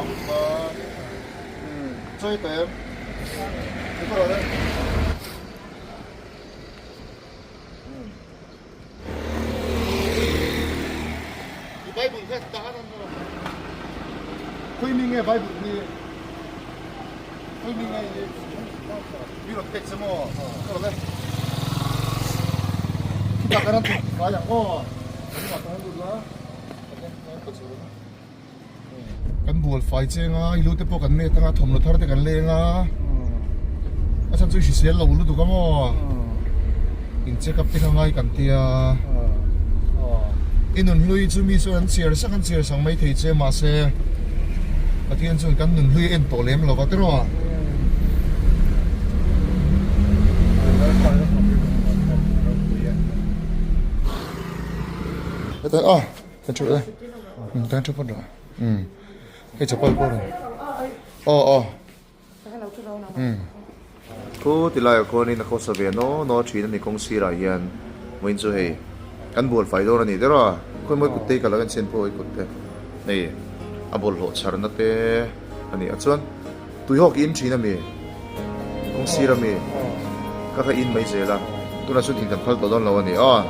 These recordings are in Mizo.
vang lutuk a. Chawi tawh em? Ni pawh rawh le. I Bible kha ta han an rawh. Khawi mi nge Bible hi? Khawi mi nge i mi rawn pek che maw? Ka rawh le. Khitah kan han tum fai ang aw. Khitah kan han lut la. Kan bual fai cheng a, i lu te pawh kan met anga thawmhnaw thar te kan leng a, a chhan chu i hrisel lo lutuk a maw, in check up te kha ngai kan tia, i nun hlui chu mi chuan an chhiar sak an chhiar sak mai thei che mahse Pathian chuan kan nun hlui a en tawh lem lo va tiraw. Kan thu e um kan thu phawt rawh um hei chapal pawh rawn aw aw um. Khu ti laiah khuanin a khawsa ve naw naw thin a ni kawng sirah hian vawiin chu hei kan bual fai dawn a ni der a khawi mawi kut te hi ka lo en chhin pawh i kut te hei a bawlhhlawh chharna te a ni a chuan tuihawk i in thin a mi kawng sir a mi ka kha in mai zel a tunah chuan in kan phal tawh dawn lo a ni aw.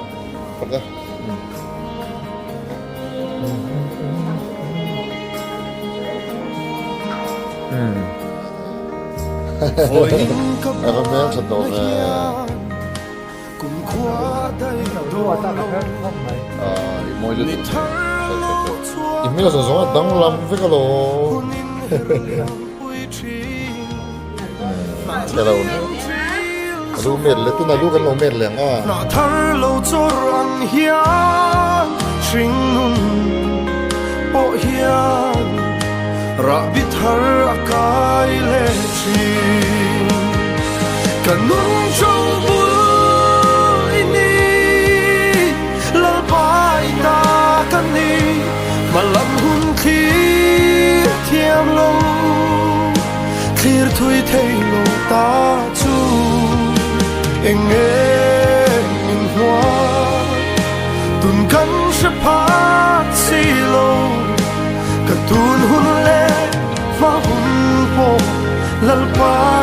A va hmel tha tawh ve. I mawi lutuk. I hmel zawng zawng a danglam vek alawm. Chhe lo hle. A lu met leh tuna lu kan lo met leh ang a. Thar lo chawr ang hian hringnun pawh hian rahbi thar a kai leh thin. Ka nun tho bul i ni, Lalpa i ta ka ni, hmalam hun thlir thiam lo. Thlir thui thei lo ta chu eng nge min hua tun kan hre phat si lo ka tun hun leh hma hun pawh Lalpa.